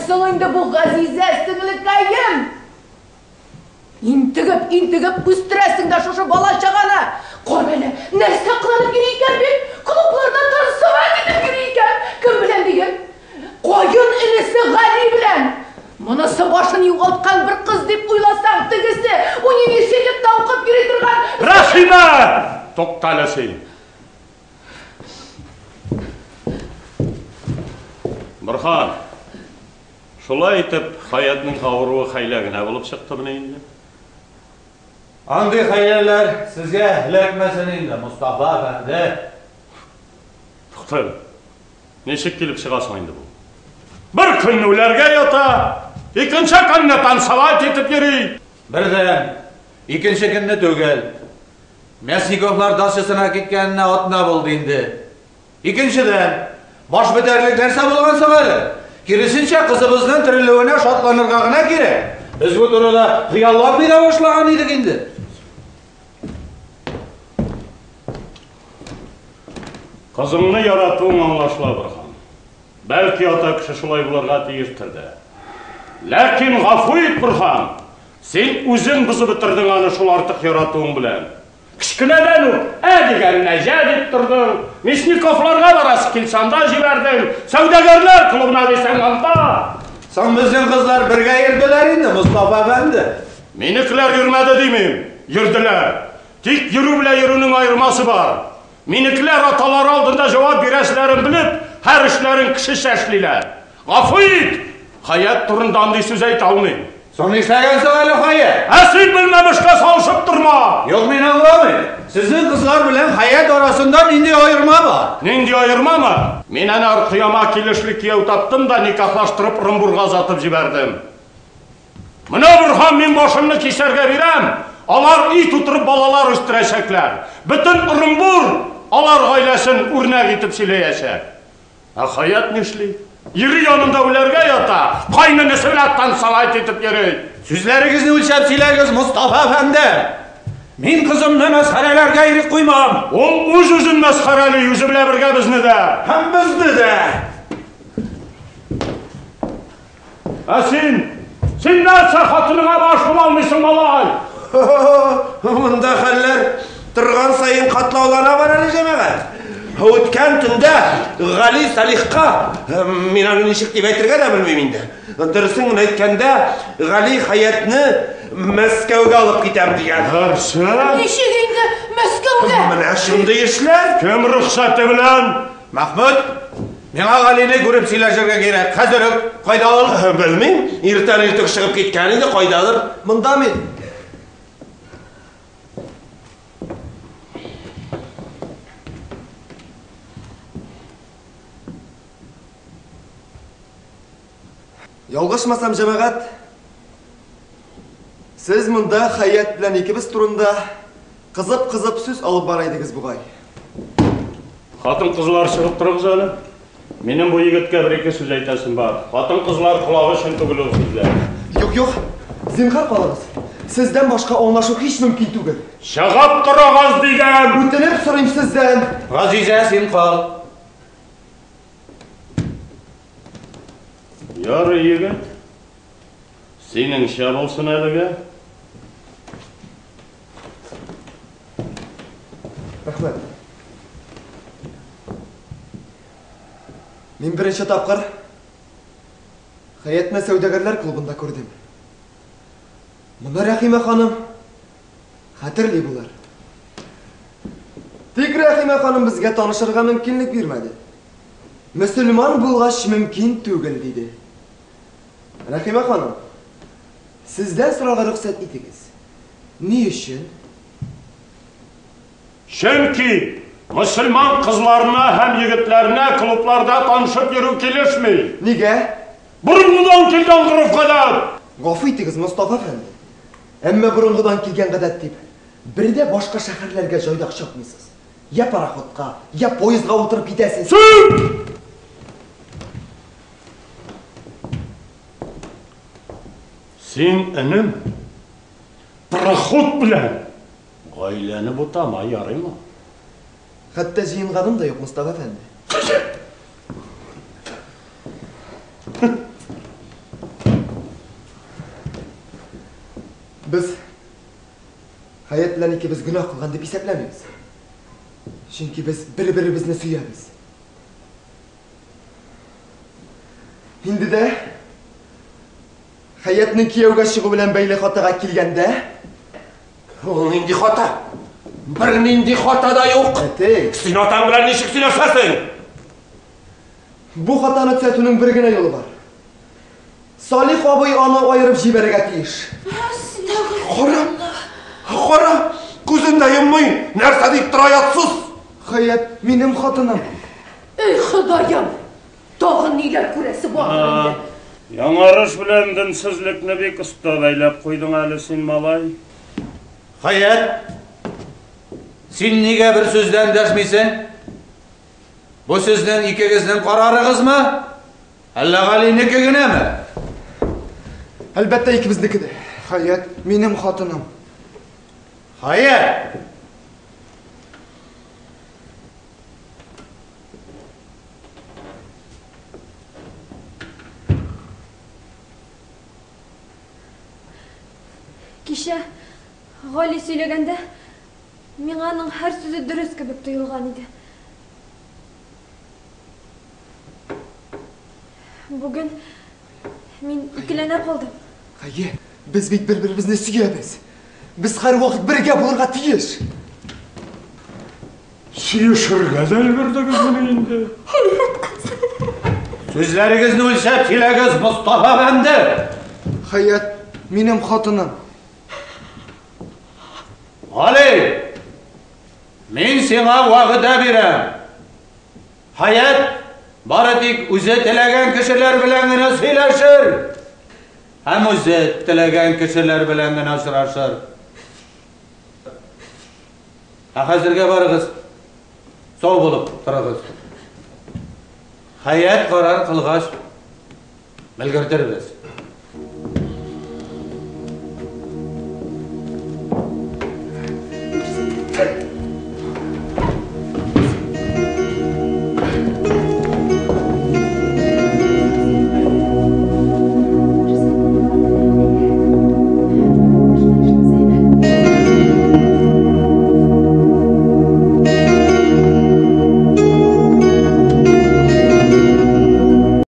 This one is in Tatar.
соң инде бу Газизә сеңлекәем? Интегеп, интегеп үстерәсең дә шушы бала-чаганы. Кара әле, нәрсә кыланып йөри икән бит? Клубларда танцевать итеп йөри икән. Кем белән диген? Каен энесе Гали белән. Монысы башын югалткан бер кыз дип уйласаң, тегесе университетта укып йөри торган. Рәхимә! Туктале син. Борһан, шулай итеп, Хаятның авыруы хәйлә генә булып чыктымыни инде? Андый хәйләләр сезгә эләкмәсен инде, Мостафа әфәнде. Туктале, ничек килеп чыга соң инде бу? Бер көнне үләргә ята, икенче көнне танцевать итеп йөри. Бердән, икенче көнне түгел. Мясниковлар дачасына киткәненә атна булды инде. Икенчедән, баш бетәрлек нәрсә булган соң әле? Киресенчә, кызыбызның терелүенә шатланырга гына кирәк. Без бу турыда хыялланмый да башлаган идек инде. Кызыңны яратуың аңлашыла, Борһан. Бәлки ата кеше шулай булырга тиештер дә. Ләкин гафу ит, Борһан, син үзең бозып бетердең аны шул артык яратуың белән. Кечкенәдән үк ә дигәненә җә дип тордың, Мясниковларга барасы килсә анда җибәрдең, сәүдәгәрләр клубына дисәң анда. Соң безнең кызлар бергә йөрделәр инде, Мостафа әфәнде. Минекеләр йөрмәде димим, йөрделәр. Тик йөрү белән йөрүнең аермасы бар. Минекеләр аталары алдында җавап бирәселәрен белеп, һәр эшләрен кешечә эшлиләр. Гафу ит, Хәят турында андый сүз әйтә алмыйм. Соң нишләгән соң әле Хәят? Ә син белмәмешкә салышып торма! Юк, мин аңламыйм. Сезнең кызлар белән Хәят арасында нинди аерма бар? Нинди аермамы? Мин әнә Ркыяма килешле кияү таптым да никахлаштырып Ырынбурга озатып җибәрдем. Менә Борһан мин башымны кисәргә бирәм, алар өй тутырып балалар үстерәчәкләр. Бөтен Ырынбур алар гаиләсен үрнәк итеп сөйләячәк. Ә Хәят нишли? Ире янында үләргә ята, кайнэнесе белән танцевать итеп йөри. Сүзләрегезне үлчәп сөйләгез, Мостафа әфәнде! Мин кызымны мәсхәрәләргә ирек куймам! Ул үз-үзен мәсхәрәли, үзе белән бергә безне дә. Һәм безне дә! Ә син? Син нәрсә хатыныңа баш була алмыйсың, малай? Монда хәлләр торган саен катлаулана бара әле, җәмәгать. Үткән төндә Гали Салихка, мин аны ничек дип әйтергә дә белмим инде. Дөресен генә әйткәндә, Гали Хәятне Мәскәүгә алып китәм дигән. Нәрсә? Ничек инде Мәскәүгә? Менә шундый эшләр. Кем рөхсәте белән? Мәхмүт, миңа Галине күреп сөйләшергә кирәк. Хәзер үк. Кайда ул? Белмим. Иртән иртүк чыгып киткән иде, кайдадыр. Монда мин. Ялгышмасам, җәмәгать, сез монда Хәят белән икебез турында кызып-кызып сүз алып бара идегез бугай. Хатын-кызлар чыгып торыгыз әле. Минем бу егеткә бер-ике сүз әйтәсем бар. Хатын-кызлар колагы өчен түгел ул сүзләр. Юк, юк, зинһар калыгыз. Сездән башка аңлашу һич мөмкин түгел. Чыгып торыгыз, дидем! Үтенеп сорыйм сездән. Газизә, син кал. Ярый, егет. Синеңчә булсын әлегә. Рәхмәт. Мин беренче тапкыр Хәятне сәүдәгәрләр клубында күрдем. Моны Рәхимә ханым хәтерли булыр. Тик Рәхимә ханым безгә танышырга мөмкинлек бирмәде. Мөселман булгач мөмкин түгел, диде. Рәхимә ханым, сездән сорарга рөхсәт итегез. Ни өчен? Чөнки мөселман кызларына һәм егетләренә клубларда танышып йөрү килешми. Нигә? Борынгыдан килгән гореф-гадәт! Гафу итегез, Мостафа әфәнде. Әмма борынгыдан килгән гадәт дип, бер дә башка шәһәрләргә җайдак чапмыйсыз. Я пароходка, я поездга утырып китәсез. Син! Син, энем, пароход белән гаиләне бутама, ярыймы? Хәтта җыенганым да юк, Мостафа әфәнде. Без Хәят белән икебез гөнаһ кылган дип исәпләмибез. Чөнки без бер-беребезне сөябез. Инде дә Хәятнең кияүгә чыгу белән бәйле хатага килгәндә, Ул нинди хата? Бернинди хата да юк. Әти. Син атаң белән ничек сөйләшәсең? Бу хатаны төзәтүнең бер генә юлы бар. Салих абый аны аерып җибәрергә тиеш. Кара! Кара! Күзен дә йоммый! Нәрсә дип тора ятсыз? Хәят, минем хатыным. Эй, Ходаем! Тагын ниләр күрәсе бар инде? Яңарыш белән денсезлекне бик оста бәйләп куйдың әле син, малай. Хәят, син нигә бер сүз дә эндәшмисең? Бу сезнең икегезнең карарыгызмы? Әллә Галинеке генәме? Әлбәттә, икебезнеке дә. Хәят, минем хатыным. Хәят! Кичә Гали сөйләгәндә, миңа аның һәр сүзе дөрес кебек тоелган иде. Бүген мин икеләнә калдым. Хәер, без бит бер-беребезне сөябез. Без һәрвакыт бергә булырга тиеш. Сөешергә дә өлгердегезмени инде? Сүзләрегезне үлчәп сөйләгез, Мостафа әфәнде! Хәят, минем хатыным. Гали! Мин сиңа вәгъдә бирәм. Хәят бары тик үзе теләгән кешеләр белән генә сөйләшер һәм үзе теләгән кешеләр белән генә очрашыр. Ә хәзергә барыгыз, сау булып торыгыз. Хәят карар кылгач, белгертербез.